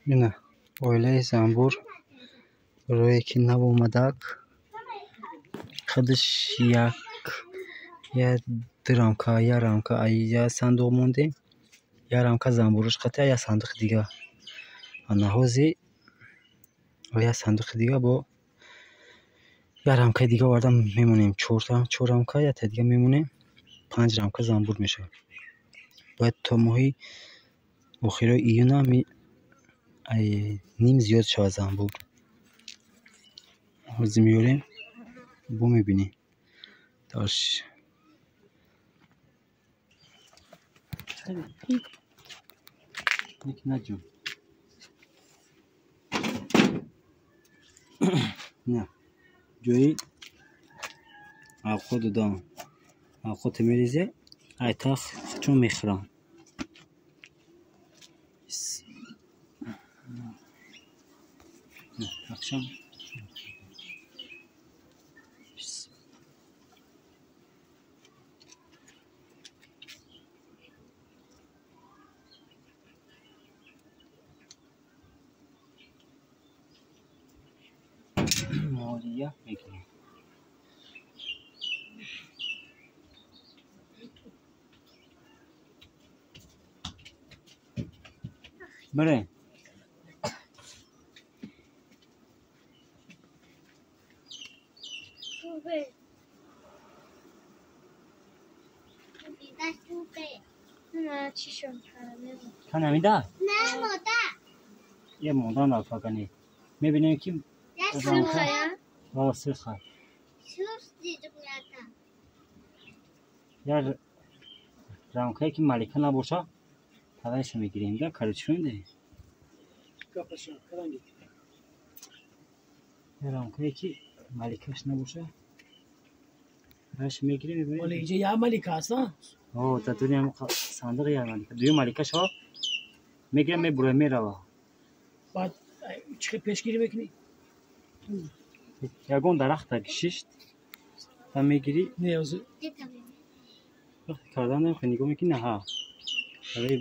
Ина оилаи занбур рое ки нав омадак, худаш як я ду рамка, я рамка я сандуқ мондем, я рамка занбурош қатъя я сандуқи дига. Ана ҳози я сандуқи дига бо я рамкаи дига оварда мемонем. Чор рамка, ята дига мемонем, панҷ рамка занбур мешавад. Бояд то моҳи охирои июна ним зиёд шавад занбур. Ҳозир меорем, бо мебинем. Даш наҷум. На ҷои авқот додам. Авқоте мерезе, айтах чун мехӯрам. Акшам молия мегирем. Баре. Канамида? Не, мода. Я мода нафакани. Мебинем ки Я сирха. Сурх. Я рамкае ки малика набоша, тавайша мегирем да, короче. Я рамкае ки маликаш набоша, тавайша мегирем. Оле, инҷа я малика аст, а? О, дар дуни ҳам сандиқ я малика. Дуюм малика шава мегирам, мебурам, мерава. Баъд чӣ хел пешгирӣ мекунӣ? Ягон дарахта шишт та мегирӣ. Не, ҳозир вақте кардан намехоҳӣ, нигоҳ мекунӣ, наҳа. Барои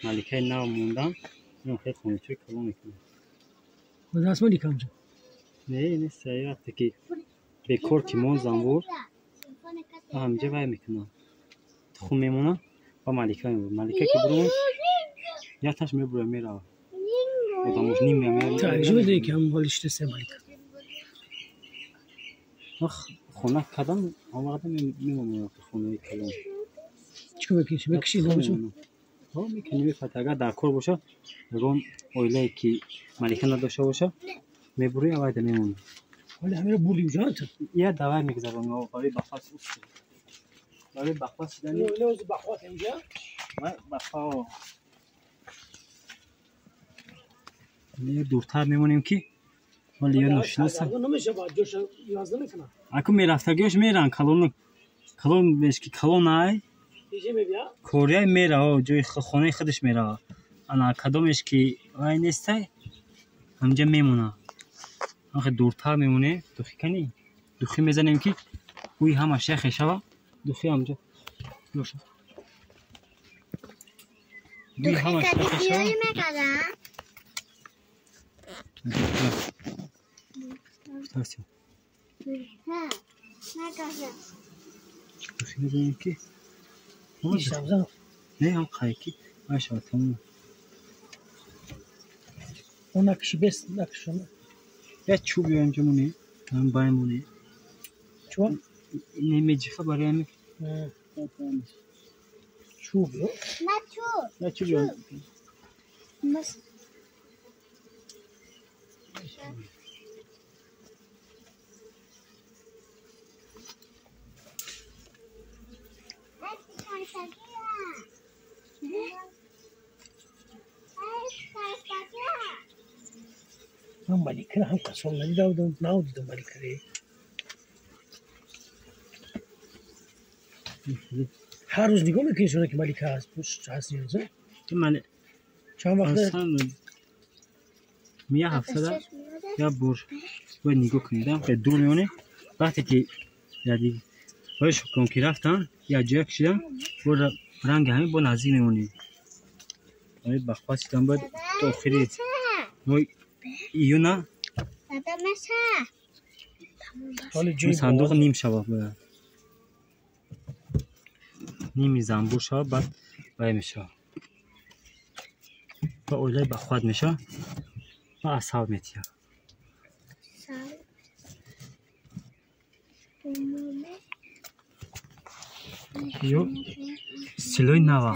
маликаи нав мондан инам хеле хоначаи калон мекунад. Ҳозир аст малика ҳамҷо? Не, нест. Вақте ки бекор ки монд занбур, ҳамҷа вай мекунад. Тухм мемонад ва малика мебурад. Малика ки бурмон, яташ мебурад, меравад. Одамош ним мемеяд. Чӣ медонӣ ки ҳам ҳоли шита малика? Хона кардам, он вақт мемонем хонаи калон. Чӣ кор мекунӣ? Мекушӣ номашо? Ҳо, мекунӣ, мефат. Агар дар кор боша, ягон оилае ки малика надошта боша, мебурӣ, авайда мемонӣ. Ҳоли ҳамеро бурдӣ уҷа ту? Я давай мегузаронем барои бахват. Барои бахват шудани. Оила ҳозир бахват уҷа? Бахва. Дуртар мемонем ки ҳоли ё ношиноса. Намешавад, ҷоша иваз намекунад. Аку мерафтагиёш меран, калон калон беш ки калон ай. Иҷа мебия? Корияй мера, ҷои хонаи худаш мерава. Ана кадомеш ки вай нестай, ҳамҷа мемона. Охе дуртар мемонем, духӣ кани? Духӣ мезанем ки бӯи ҳамаш яхе шава. Духӣ ҳамҷа. Боша. Бӯи ҳамаш яхе шава. Духӣ мезанем ки не ҳам қайки вай шава тамом. Он накуши, бес накуши. Я чӯб ё инҷа монем, ҳам бай монем. Чӯб? Не меҷиха барои ҳамин. Чӯб ё? На чӯб. На чӯб ё. Ман маликаро ҳам қасон надида будам, надидам маликаре. Ҳар рӯз нигоҳ мекунӣ шуна ки малика ҳаст, ҳаст ё не? Чанд вақт? Я ҳафтада як бор бояд нигоҳ кунед. Дур мемонем. Вақте ки ки рафтан, як ҷоя кашидан, бо ранги ҳамин бо наздик мемонем. Барои бахват шудан бояд то охири Моҳи июна сандуқ ним шава бояд. Ними занбур шава, баъд вай мешава. Ба оилаи бахувват мешава ва асал метиҳад. Ё истилои нава.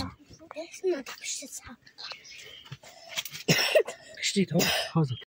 Киштид. Ҳозир.